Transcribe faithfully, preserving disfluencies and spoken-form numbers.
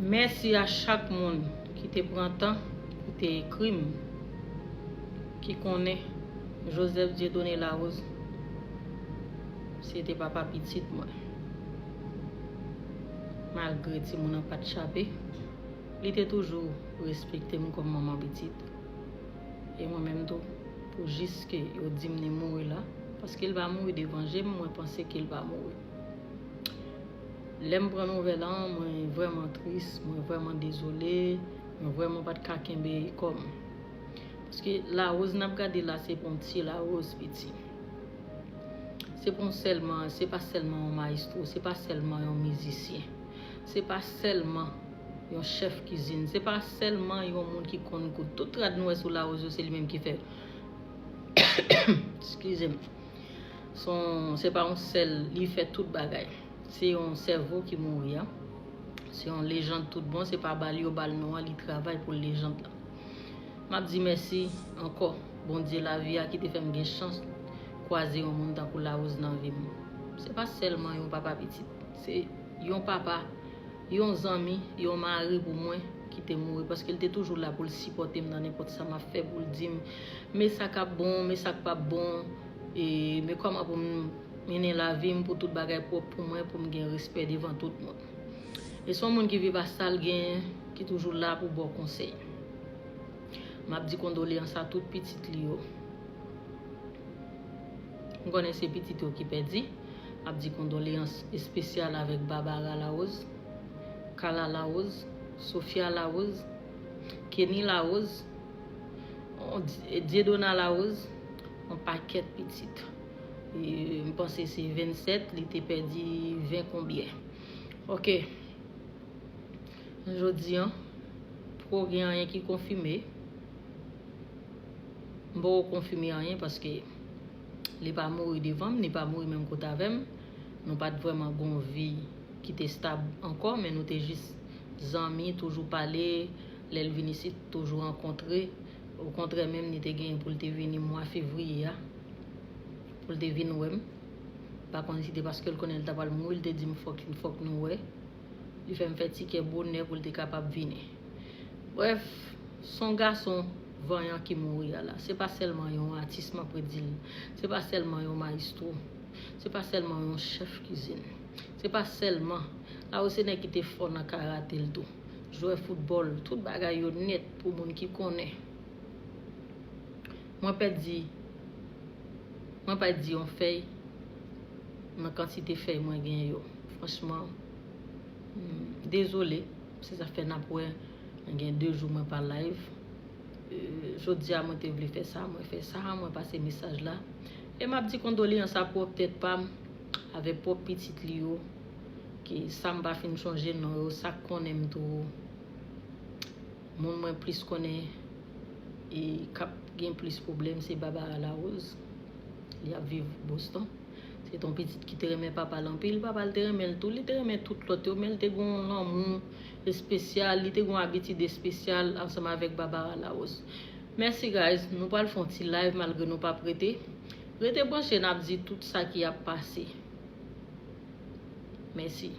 Mèsi a chak moun ki te pran tan pou te ekri m, ki konnen Joseph Dieudonné Larose se te papa pitit mwen. Malgre timoun nan pa t chape, li te toujou respekte m kòm manman pitit. E mwen menm tou, pou jis ke yo di m li mouri la, paske l pa mouri devan je m, mwen panse ke l pa mouri. Lè m pran nouvèl lan, mwen vrèman tris, mwen vrèman dezole, mwen vrèman pa t ka kenbe kò m. Paske Larose n ap gade la, se pa yon ti Larose piti. Se pa yon sèlman, se pa sèlman yon mayestwo, se pa sèlman yon mizisyen. Se pa sèlman yon chèf kizin, se pa sèlman yon moun ki konn koud. Tout rad nou wè sou Larose yo, se li menm ki fè. Eskize m. Se yon, se pa yon sèl, li fè tout bagay. Se yon sèvo ki mouri a. Se yon lejand tout bon, se pa ba l yo ba l non an, li travay pou lejand lan. M ap di mèsi ankò Bondye lavi a ki te fè m gen chans kwaze yon moun tankou Larose nan vi m. Se pa sèlman yon papa pitit, se yon papa, yon zanmi, yon mari pou mwen ki te mouri, paske l te toujou la pou l sipòte m nan nenpòt sa m ap fè, pou l di m, men sa k ap bon, men sa k p ap bon, e men kòman pou m mennen lavi m, pou tout bagay pwòp pou mwen, pou m gen respè devan tout moun. E se yon moun ki viv ak sa l genyen, ki toujou la pou ba w konsèy. M ap di kondoleyans a tout pitit li yo. M konnen se pitit yo ki pèdi. M ap di kondoleyans espesyal avèk Barbara Larose, Carla Larose, Sophia Larose, Kenny Larose, on Di-, Dieudonna Larose, yon pakèt pitit. E, m panse se vennsèt, li te pèdi ven konbyen. Ok. Jodi an, poko gen anyen ki konfime. M poko konfime anyen paske li pa mouri devan m, li pa mouri menm kote avè m. Nou pa t vrèman gon vi ki te stab ankò, men nou te jis zanmi, toujou pale. Lè l vin isit, toujou rankontre. Okontrè menm, li te genyen pou l te vini mwa fevriye a, pou l te vin wè m. Pa konn si te paske l konnen l ta pral mouri, l te di m fòk, fòk nou wè. Li fè m fè tikè bonè pou l te kapab vini. Brèf, se yon gason vanyan ki mouri a la. Se pa sèlman yon atis m ap redi l. Se pa sèlman yon mayestwo. Se pa sèlman yon chèf kizin. Se pa sèlman. Larose se nèg ki te fò nan karate l tou. Jwè foutbòl, tout bagay yo nèt pou moun ki konnen. Mwen pèdi, mwen pa di yon fèy nan kantite fèy mwen gen yo. Franchman, hmm, dezole, se sa fè n ap wè, mwen gen de jou mwen pa live. Euh, jodi a mwen te vle fè sa, mwen fè sa, mwen pase mesaj la. E m ap di kondoleyans a pwòp tèt pa m, avèk pwòp pitit li yo, ke sa m pa fin chonje non yo, sa k konnen m tou. Moun mwen plis konnen e k ap gen plis pwoblèm, se Barbara Larose. Li ap viv Boston. Se t on pitit ki te renmen papa l anpil. Papa l te renmen l tou. Li te renmen tout lòt yo, men l te gen yon lanmou espesyal, li te gen yon abitid espesyal ansanm avèk Barbara Larose. Mèsi, guys. Nou pral fè yon ti live malgre nou p ap rete. Rete branche, n ap di tout sa ki ap pase. Mèsi.